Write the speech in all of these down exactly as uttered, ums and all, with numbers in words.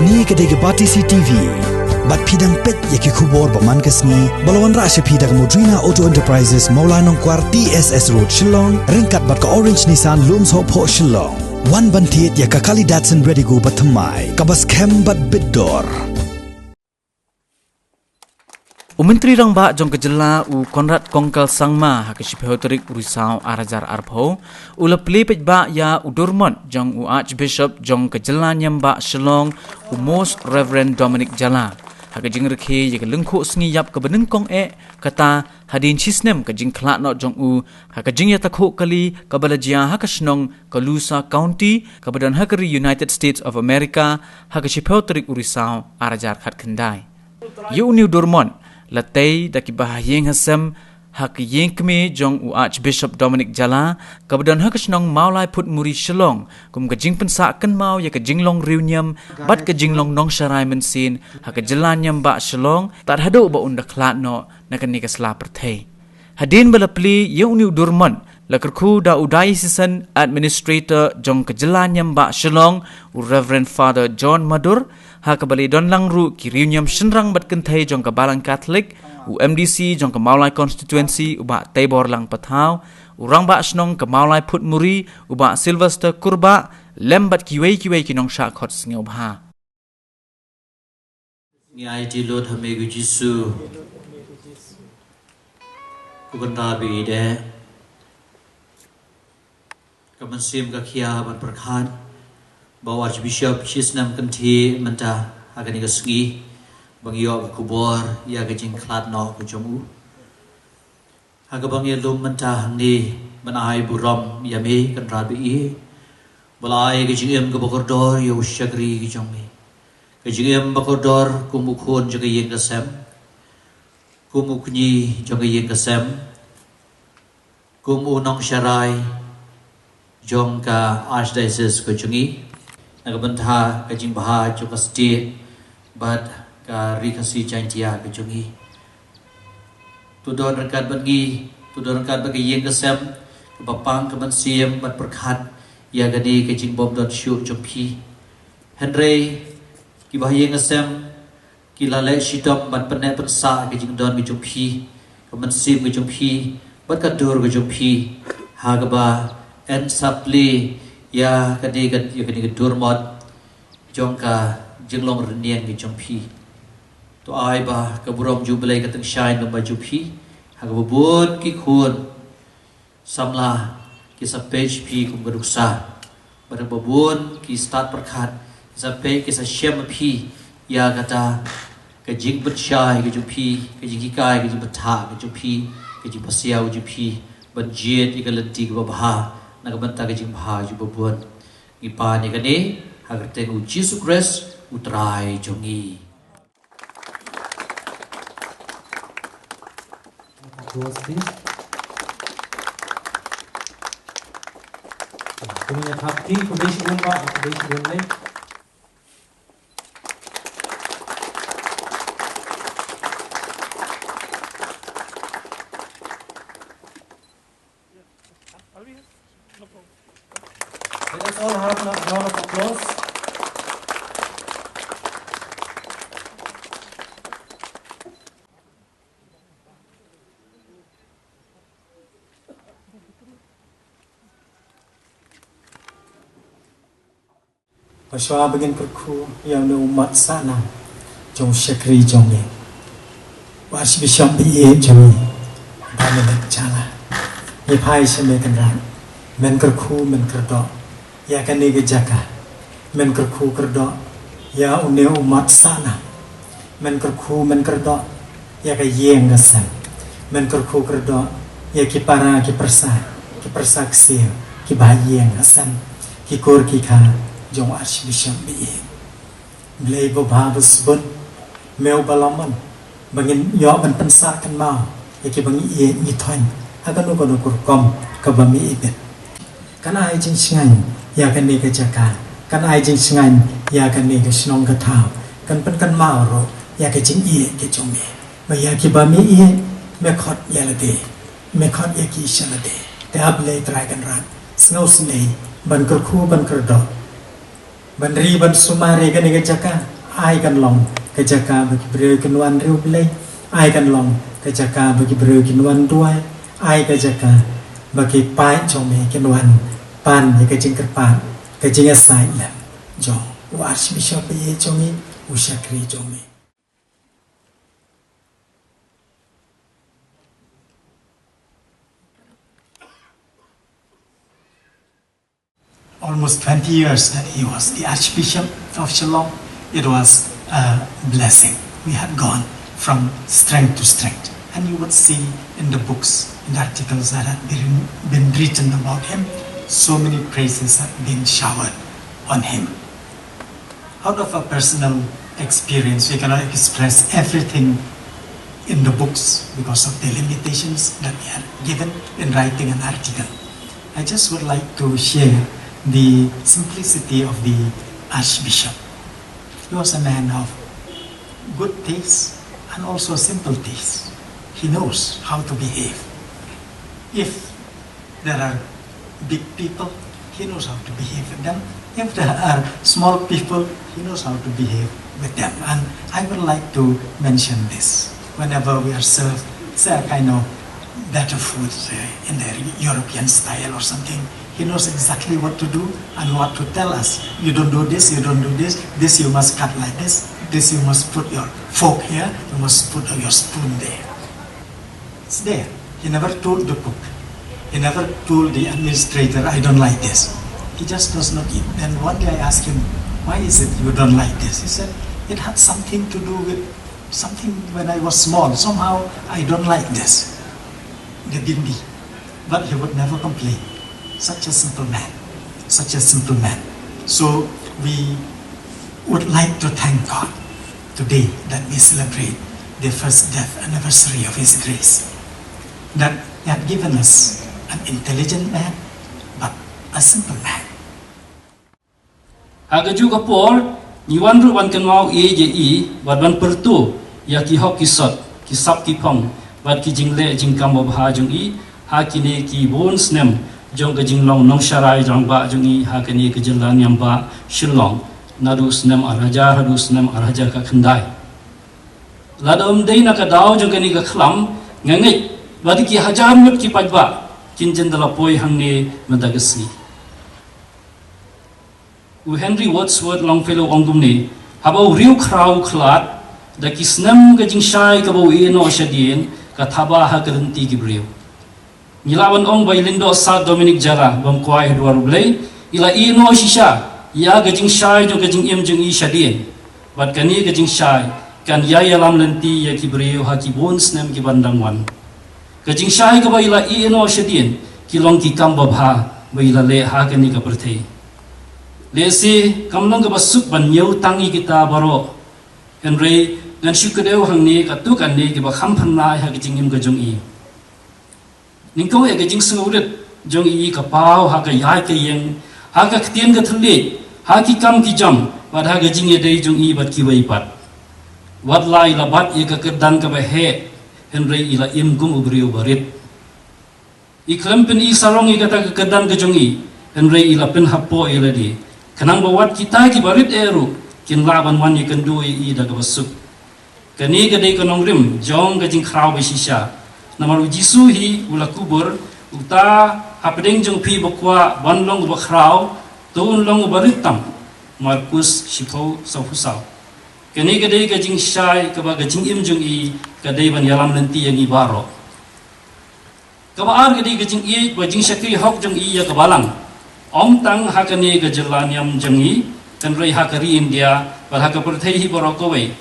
Kane ka dei ka Batesi TV. Bad phi dang peit ïa ki khubor ba man ka sngi ba la wanrah sha phi da ka Modrina Auto Enterprises, Mawlai Nongkwar, T S S Road, Shillong, ryngkat bad ka Orange Nissan, Lumshohphoh, Shillong. Wan ban thied ïa ka Kali Datsun Redigo ba thymmai, kaba skhem bad bit dor. U Myntri Rangbah jong ka jylla u Conrad Kongkal Sangma ha ka shiphew tarik u Risaw ar hajar arphew u la plie paidbah ïa u dur mot jong u Archbishop jong ka jylla niam bah Shillong, u Most Reverend Dominic Jala, ha ka jingrakhe ïa ka lyngkhuh sngi ïap kaba nyngkong eh kata hadien shisnem ka jingkhlad noh jong u ha ka jingïatakhuh kali kaba la jia ha ka shnong Colusa County kaba don ha ka ri United States of America ha ka shiphew tarik u Risaw ar hajar khatkhyndai. Ïa une u dur mot la tei da kiba ha ïing ha sem ha ka ïing kmie jong u Archbishop Dominic Jala kaba don ha ka shnong Mawlai Phutmuri, Shillong, kum ka jingpynsah kynmaw ïa ka jinglong riewniam bad ka jinglong nongsharai mynsiem ha ka jylla niam bah Shillong, tad haduh ba un da khlad noh na kane ka sla pyrthei. Hadien ba la plie ïa une u dur mot, la kyrkhu da u Diocesan Administrator jong ka jylla niam bah Shillong, u Reverend Father John Madur, ha kaba la ïadon lang ruh ki riewniam shynrang bad kynthei jong ka Balang Catholic, u M D C jong ka Mawlai Constituency, u Bah Teibor Lang Pathaw, u Rangbah Shnong ka Mawlai Phutmuri, u Bah Sylvester Kurbah, lem bad kiwei kiwei ki nongshah khot sngewbha. Ngi aiti lut ha me ko Jisu. Ko Kynrad ba ïeit. Ka mynsiem ka khia ban pyrkhat ba u Archbishop shisnem kynthih mynta ha kane ka sngi ba ngi ïoh ka khubor ïa ka jingkhlad noh ka jong u. Ha kaba ngi lum mynta hangne ban ai burom ïa me Kynrad ba ïeit, ba la ai ka jingim kaba kordor ïa u shakri ka jong me. Ka jingim ba kordor kum u khun jong ka ïing ka sem, kum u kñi jong ka ïing ka sem, kum u nongsharai jong ka Archdiocese ka jong ngi, na ka bynta ka jingbha jong ka state bad ka Ri Khasi Jaiñtia ka jong ngi. To don ryngkat bad ngi, to don ryngkat bad ka ïing ka sem, kaba pang ka mynsiem ban pyrkhat ïa kane ka jingbymdon shuh jong phi. Hynrei kiba ha ïing ka sem ki la leh shitom ban pynneh pynsah ka jingdon ka jong phi, ka mynsiem ka jong phi bad ka dur ka jong phi, ha kaba yn sa plie ïa kane ka, ïa kane ka dur mot jong ka jinglong rynïeng ka jong phi. To ai ba ka burom jong U Blei kan tyngshaiñ lyngba jong phi, ha kaba bun ki khun samla ki sa peit phi kum ka nuksa, bad ha kaba bun ki stad pyrkhat ki sa peit, ki sa shem ha phi ïa kata ka jingpynshai ka jong phi, ka jinghikai, ka jingbatai ka jong phi, ka jingpasiaw ka jong phi ban jied ïa ka lynti kaba bha na ka bynta ka jingbha jong ba bun. Ngi pan ïa kane ha ka kyrteng U Jisu Khrist U Trai jong ngi. Applause, please. Kumne thap ti, kumne shibun ba, kumne shibun ne. Let us all have a round of applause. Ba shwa ba ngin kyrkhu ïa une u mat sahnam jong u shakri jong ngi, u Archbishop ba ïeit jong ngi, Dominic Jala. Ngi phai sha me Kynrad, men kyrkhu men kyrdoh ïa kane ka jaka, men kyrkhu kyrdoh ïa une u mat sahnam. Men kyrkhu men kyrdoh ïa ka ïing ka sem. Men kyrkhu kyrdoh ïa ki para ki pyrsa, ki pyrsa ksiew, kiba ha ïing ha sem, ki kur ki kha jong u Archbishop ba ïeit. Blei ba bha ba sbun, me uba la mon ba ngin ïoh ban pynsah kynmaw ïa kiba ngi ïeit ngi thoiñ ha kano kano ka rukom kaba me ibit. Kan ai jingshngaiñ ïa kane ka jaka, kan ai jingshngaiñ ïa kane ka shnong ka thaw, kan pynkynmaw ruh ïa ka jingïeit ka jong me. Ba ïa kiba me ïeit me khot ïa lade, me khot ïa ki sha lade. Te A Blei Trai Kynrad, sngewsynei ban kyrkhu ban kyrdoh, ban ri ban sumar ïa kane ka jaka, Ai kan long ka jaka ba ki briew kin wan riewblei. Ai kan long ka jaka ba ki briew kin wan duwai. Ai ka jaka ba ki paid jong me kin wan pan ïa ka jingkyrpad, ka jingïasaid lem jong u Archbishop ba ïeit jong ngi, u shakri jong ngi. Almost twenty years that he was the Archbishop of Shillong, it was a blessing. We had gone from strength to strength. And you would see in the books, in the articles that had been, been written about him, so many praises had been showered on him. Out of a personal experience, we cannot express everything in the books because of the limitations that we are given in writing an article. I just would like to share the simplicity of the Archbishop. He was a man of good taste and also simple taste. He knows how to behave. If there are big people, he knows how to behave with them. If there are small people, he knows how to behave with them. And I would like to mention this. Whenever we are served, say, a kind of better food, say, in the European style or something, he knows exactly what to do and what to tell us. You don't do this, you don't do this, this you must cut like this, this you must put your fork here, you must put your spoon there. It's there. He never told the cook. He never told the administrator, "I don't like this." He just does not eat. Then one day I asked him, "Why is it you don't like this?" He said, "It had something to do with something when I was small. Somehow I don't like this, the bindi." But he would never complain. Such a simple man. Such a simple man. So we would like to thank God today that we celebrate the first death anniversary of His grace. That He had given us an intelligent man, but a simple man. Ha kajuh ka por, ngi wan ruh ban kynmaw ïa i, bad ban pyrto ïa ki hok ki sot, ki sap ki phong, bad ki jingleh jingkam babha jong i, ha kine ki bun snem jong ka jinglong nongsharai rangbah jong i ha kane ka jylla niam bah Shillong, naduh snem ar hajar haduh snem ar hajar khyndai. Lada ym dei na ka daw jong kane ka khlam, nga ngeit ba dei ki hajar ngut ki paidbah kin jin da la poi hangne mynta ka sngi. U Henry Wadsworth Longfellow ong kumne, haba u riewkhraw u khlad, da ki snem ka jingshai kaba u ïeh noh shadien, ka thaba ha ka lynti ki briew. Ngi lah ban ong ba i Lyngdoh Saint Dominic Jaracz bam kwai ha dwar U Blei, i la ïeh noh shisha ïa ka jingshai jong ka jingim jong i shadien. Bad kane ka jingshai kan ïai ïalam lynti ïa ki briew ha ki bun snem ki ban dang wan. Ka jingshai kaba i la ïeh noh shadien ki long ki kam babha ba i la leh ha kane ka pyrthei. Lehse kam long kaba suk ban ñiew tang ïa kita baroh. Hynrei ngan shu kdew hangne katto katne kiba kham pynlait ha ka jingim ka jong i. Nyngkong eh, ka jingsngewrit jong i ka paw ha ka ïaid ka ïeng, ha ka ktien ka thylliej, ha ki kam ki jam, bad ha ka jingïadei jong i bad kiwei pat. Wat la i la bat ïa ka kyrdan kaba heh, hynrei i la im kum u briew barit. I khlem pyn-i sarong ïa kata ka kyrdan ka jong i, hynrei i la pynhapoh ïa lade. Khnang ba wat kita kiba rit eh ruh kin lah ban wan ïakynduh ïa i da kaba suk. Kane ka dei ka nongrim jong ka jingkhraw ba shisha. Namar u Jisu hi u la kubur, uta hapdeng jong phi ba kwah ban long uba khraw, to un long uba rit tam. Markus shiphew, sawphew saw. Kane ka dei ka jingshai kaba ka jingim jong i ka dei ban ïalam lynti ïa ngi baroh. Kaba ar ka dei ka jingïeit bad jingshakri hok jong i ïa ka balang. Ym tang ha kane ka jylla niam jong i, hynrei ha ka ri India bad ha ka pyrthei hi baroh kawei.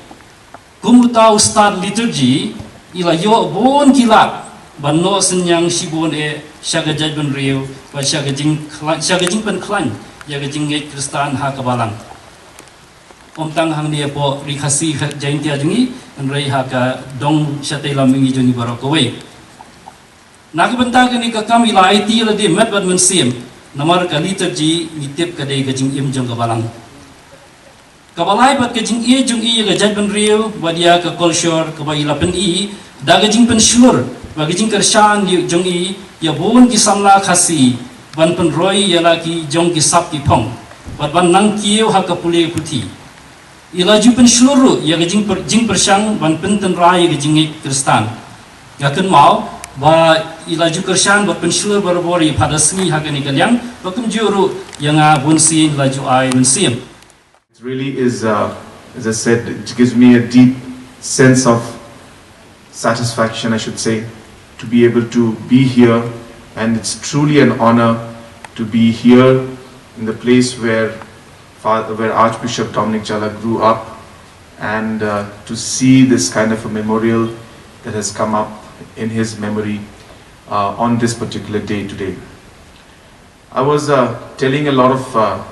Kum uta u stad liturgy, i la ïoh bun ki lad ban noh synñiang shibun eh sha ka jaitbynriew bad sha ka jingkhlaiñ, sha ka jingpynkhlaiñ ïa ka jingngeit Khristan ha ka balang. Ym tang hangne hapoh Ri Khasi Jaiñtia jong i, hynrei ha ka dong shatei lam mihngi jong i baroh kawei. Na ka bynta kane ka kam i la aiti ïa lade met bad mynsiem, namar ka liturgy ngi tip ka dei ka jingim jong ka balang. Kaba lai pat, ka jingïeit jong i ïa ka jaitbynriew bad ïa ka culture kaba i la pyn-i da ka jingpynshlur bad ka jingkyrshan jong i ïa bun ki samla Khasi ban pynroi ïa la ki jong ki sap ki phong bad ban nang kiew ha ka pule puthi. I la ju pynshlur ruh ïa ka jingpyr-, jingpyrshang ban pyntynrai ïa ka jingngeit Khristan. Nga kynmaw ba i la ju kyrshan bad pynshlur barabor ïa i Phadar Sngi ha kane ka liang, bad kumjuh ruh ïa nga bun sien i la ju ai mynsiem. It really is, uh, as I said, it gives me a deep sense of satisfaction, I should say, to be able to be here, and it's truly an honor to be here in the place where Fa-, where Archbishop Dominic Jala grew up, and, uh, to see this kind of a memorial that has come up in his memory, uh, on this particular day today. I was, uh, telling a lot of, uh,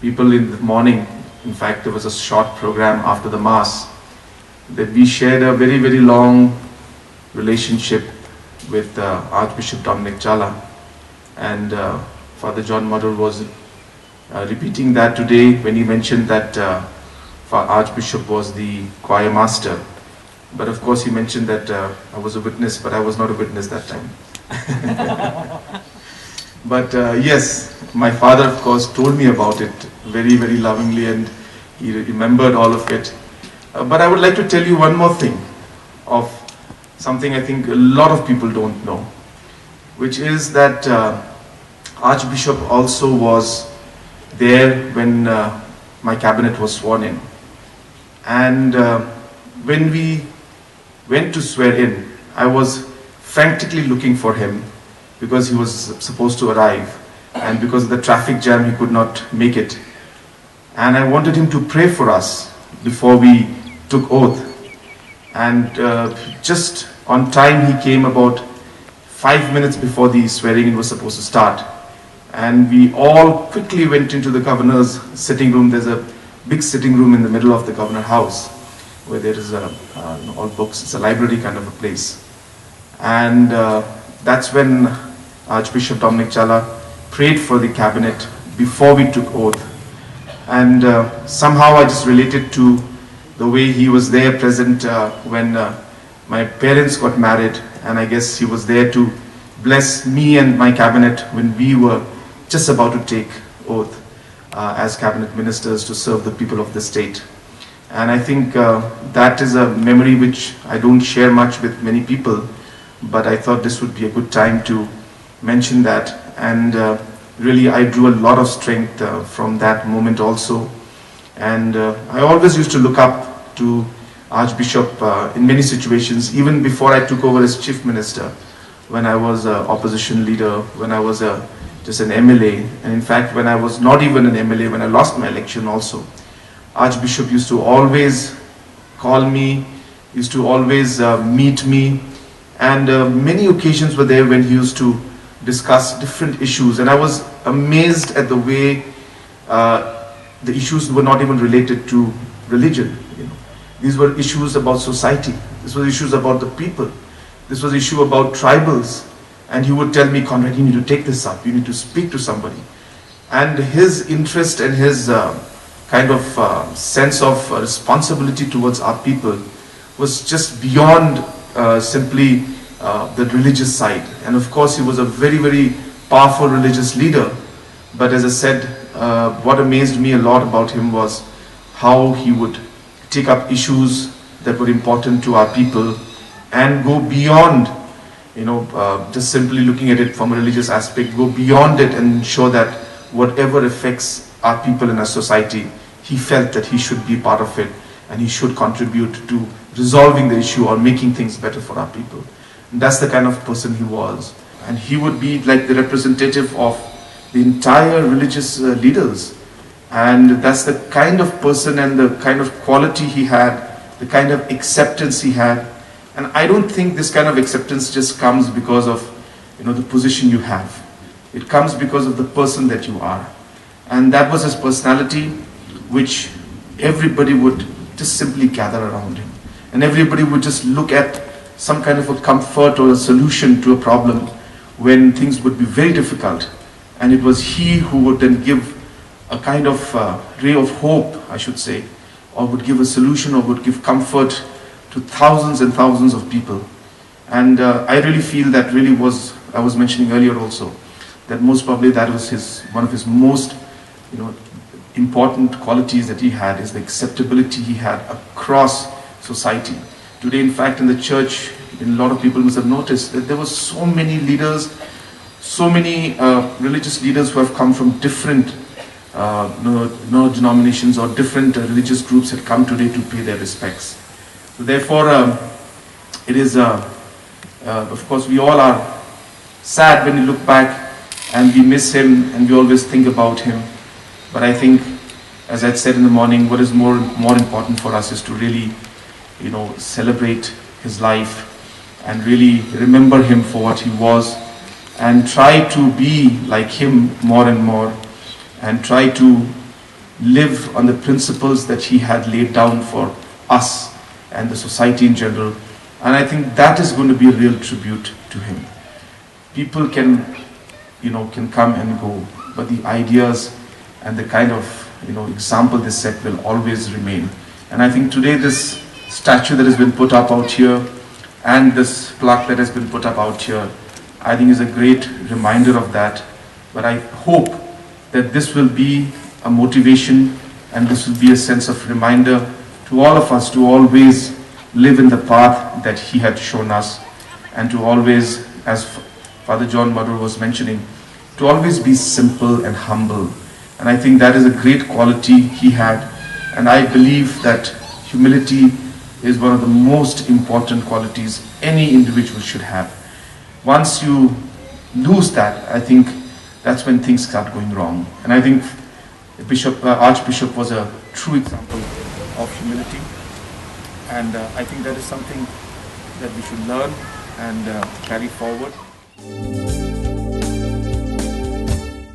people in the morning, in fact, there was a short program after the Mass, that we shared a very, very long relationship with, uh, Archbishop Dominic Jala. And, uh, Father John Murrell was, uh, repeating that today when he mentioned that, uh, Fa-, Archbishop was the choir master. But of course, he mentioned that, uh, I was a witness, but I was not a witness that time. But, uh, yes, my father, of course, told me about it very, very lovingly, and he remembered all of it. Uh, but I would like to tell you one more thing of something I think a lot of people don't know, which is that, uh, Archbishop also was there when, uh, my cabinet was sworn in. And, uh, when we went to swear in, I was frantically looking for him because he was supposed to arrive, and because of the traffic jam, he could not make it. And I wanted him to pray for us before we took oath. And, uh, just on time, he came about five minutes before the swearing in was supposed to start. And we all quickly went into the governor's sitting room. There's a big sitting room in the middle of the governor house where there is a, uh, all books. It's a library kind of a place. And, uh, that's when Archbishop Dominic Jala prayed for the cabinet before we took oath. And, uh, somehow I just related to the way he was there present, uh, when, uh, my parents got married, and I guess he was there to bless me and my cabinet when we were just about to take oath, uh, as cabinet ministers to serve the people of the state. And I think, uh, that is a memory which I don't share much with many people, but I thought this would be a good time to mention that. And, uh, really, I drew a lot of strength, uh, from that moment also. And, uh, I always used to look up to Archbishop, uh, in many situations, even before I took over as chief minister, when I was an opposition leader, when I was a, just an M L A, and in fact, when I was not even an M L A, when I lost my election also, Archbishop used to always call me, used to always, uh, meet me, and, uh, many occasions were there when he used to discuss different issues. And I was amazed at the way, uh, the issues were not even related to religion. You know, these were issues about society. These were issues about the people. This was issue about tribals. And he would tell me, "Conrad, you need to take this up. You need to speak to somebody." And his interest and his, uh, kind of, uh, sense of, uh, responsibility towards our people was just beyond, uh, simply, uh, the religious side. And of course, he was a very, very powerful religious leader. But as I said, uh, what amazed me a lot about him was how he would take up issues that were important to our people and go beyond, you know, uh, just simply looking at it from a religious aspect, go beyond it and ensure that whatever affects our people and our society, he felt that he should be part of it and he should contribute to resolving the issue or making things better for our people. And that's the kind of person he was. And he would be like the representative of the entire religious, uh, leaders. And that's the kind of person and the kind of quality he had, the kind of acceptance he had. And I don't think this kind of acceptance just comes because of, you know, the position you have. It comes because of the person that you are. And that was his personality, which everybody would just simply gather around him. And everybody would just look at some kind of a comfort or a solution to a problem when things would be very difficult. And it was he who would then give a kind of, uh, ray of hope, I should say, or would give a solution or would give comfort to thousands and thousands of people. And, uh, I really feel that really was, I was mentioning earlier also, that most probably that was his, one of his most, you know, important qualities that he had is the acceptability he had across society. Today, in fact, in the church, in a lot of people must have noticed that there were so many leaders, so many uh, religious leaders who have come from different uh, no, no denominations or different uh, religious groups had come today to pay their respects. So therefore, um, it is, uh, uh, of course, we all are sad when we look back and we miss him and we always think about him. But I think, as I said in the morning, what is more, more important for us is to really, you know, celebrate his life and really remember him for what he was and try to be like him more and more and try to live on the principles that he had laid down for us and the society in general. And I think that is going to be a real tribute to him. People can, you know, can come and go, but the ideas and the kind of, you know, example they set will always remain. And I think today this statue that has been put up out here and this plaque that has been put up out here, I think is a great reminder of that. But I hope that this will be a motivation and this will be a sense of reminder to all of us to always live in the path that he had shown us and to always, as Father John Murdo was mentioning, to always be simple and humble. And I think that is a great quality he had. And I believe that humility is one of the most important qualities any individual should have. Once you lose that, I think that's when things start going wrong. And I think the Bishop, uh, Archbishop was a true example of humility. And uh, I think that is something that we should learn and uh, carry forward.